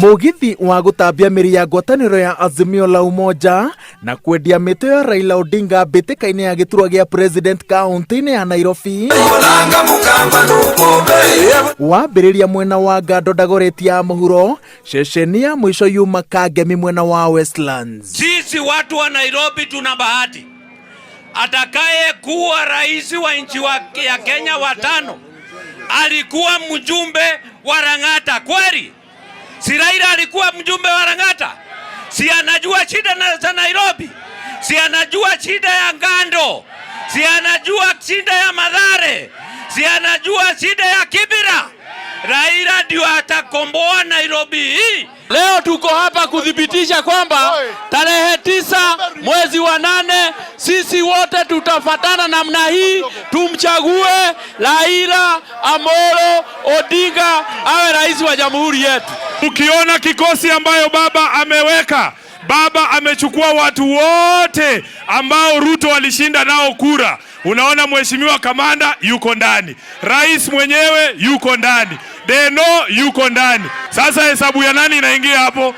Mugithi wa gutambia mĩri ya ngwatanĩro ya Azimio la Umoja na kwendia mĩtĩ ya Raila Odinga mbĩtĩka-inĩ ya gĩturwa gĩa president kaunti-inĩ ya Nairobi wambĩrĩria mwena wa Ngando Dagoretti ya mũhuro, ceceni ya mũico yuma Kangemi mwena wa Westlands. Sisi watu wa Nairobi tuna bahati, atakaye kuwa rais wa nchi ya Kenya watano alikuwa mjumbe wa Lang'ata. Kweli? Si Raila alikuwa mjumbe wa Lang'ata? Si anajua shida za Nairobi? Si anajua shida ya Ngando? Si anajua shida ya Mathare? Si anajua shida ya Kibera? Raila ndio atakomboa Nairobi hii. Leo tuko hapa kuthibitisha kwamba tarehe 9 mwezi wa 8 sisi wote tutafatana namna hii, tumchague Raila Amolo Odinga awe rais wa jamhuri yetu. Ukiona kikosi ambayo baba ameweka, baba amechukua watu wote ambao Ruto alishinda nao kura. Unaona mheshimiwa kamanda yuko ndani, rais mwenyewe yuko ndani, Deno yuko ndani. Sasa hesabu ya nani inaingia hapo?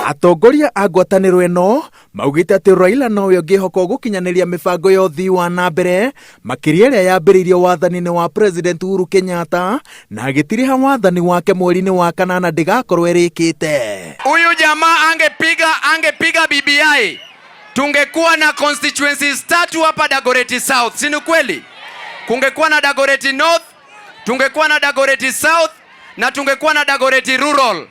Atongoria a ngwatanĩro ĩno maugĩte atĩ Raila nowe ũngĩhokwo gũkinyanĩria mĩbango ya ũthii wa na mbere, makĩria ĩrĩa yambĩrĩirio wathani-inĩ wa President Uhuru Kenyatta na agĩtiriha wathani wake mweri-inĩ wa kanana ndĩgakorwo ĩrĩkĩte. Huyu jamaa angepiga BBI, tungekuwa na constituencies 3 hapa Dagoretti South, si ni kweli? Kungekuwa na Dagoretti North, tungekuwa na Dagoretti South na tungekuwa na Dagoretti Rural.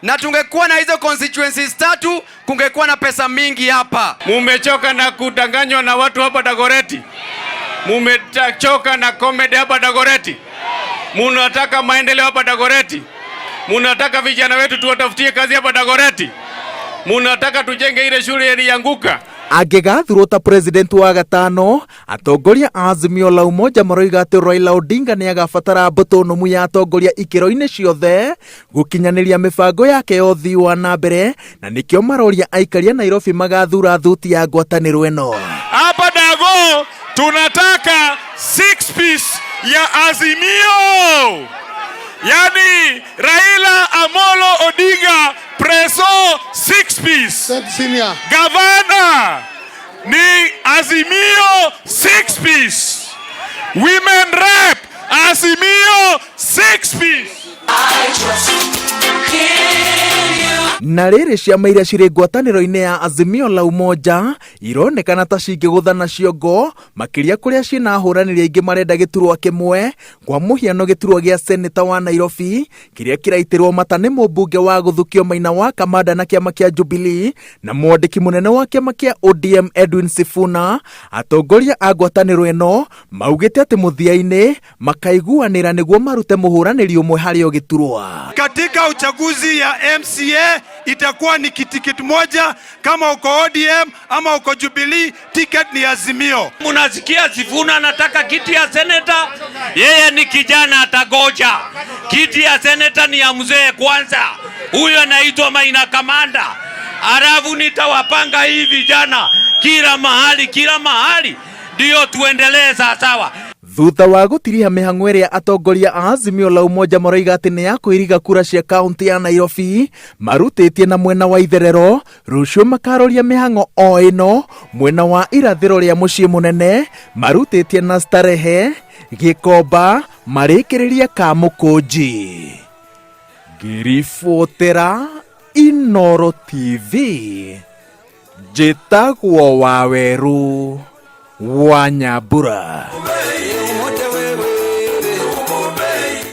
Na tungekuwa na hizo constituencies 3, kungekuwa na pesa mingi hapa. Mumechoka na kudanganywa na watu hapa Dagoretti? Mumechoka na comedy hapa Dagoretti? Munataka maendeleo hapa Dagoretti? Munataka vijana wetu tuwatafutie kazi hapa Dagoretti? Munataka tujenge ile shule ilianguka? Angĩgathurwo ta president wa gatano, atongoria a Azimio la Umoja maroiga atĩ Raila Odinga nĩ agabatara mbũtũ nũmu ya atongoria ikĩro-inĩ ciothe gũkinyanĩria mĩbango yake ya ũthii wa na mbere, na nĩkĩo maroria aikari a Nairobi magathura thuti ya ngwatanĩro ĩno. Hapa Dago tunataka 6 piece ya Azimio, yani Raila Amolo Odinga preso 6 piece. Senior. Gavana ni Azimio 6 piece. Women rep Azimio 6 piece. Na rĩrĩ, ciama iria cirĩ ngwatanĩro-inĩ ya Azimio la Umoja ironekana ta cingĩgũthana ciongo, makĩria kũrĩa ciĩna ahũranĩri aingĩ marenda gĩturwa kĩmwe, kwa mũhiano gĩturwa gĩa seneta wa Nairobi kĩrĩa kĩraitĩrwo mata nĩ mũmbunge wa gũthukio Maina wa Kamanda na kĩama kĩa Jubilee na mwandĩki mũnene wa kĩama kĩa ODM Edwin Sifuna. Atongoria a ngwatanĩro ĩno maugĩte atĩ mũthia-inĩ makaiguanĩra nĩguo marute mũhũranĩri ũmwe harĩ o gĩturwa. Katika uchaguzi ya MCA itakuwa ni tiketi moja, kama uko ODM ama uko Jubilee, ticket ni Azimio. Munasikia Sifuna anataka kiti ya seneta, yeye ni kijana atagoja. Kiti ya seneta ni ya mzee kwanza, huyo anaitwa Maina Kamanda. Alafu nitawapanga hii vijana kila mahali, kila mahali, ndio tuendelee sawasawa. Thutha wa gũtiriha mĩhang'o ĩrĩa atongoria a Azimio la Umoja maroiga atĩ nĩ ya kwĩriga kura cia kaunti ya Nairobi marutĩtie na mwena wa itherero, rũciũ makaroria mĩhang'o o ĩno mwena wa irathĩro rĩa mũciĩ mũnene marutĩtie na Starehe, Gĩkomba, marĩkĩrĩria Kamũkũnji. Ngĩribotera Inooro TV, njĩtagwo Wawerũ wa Nyambura.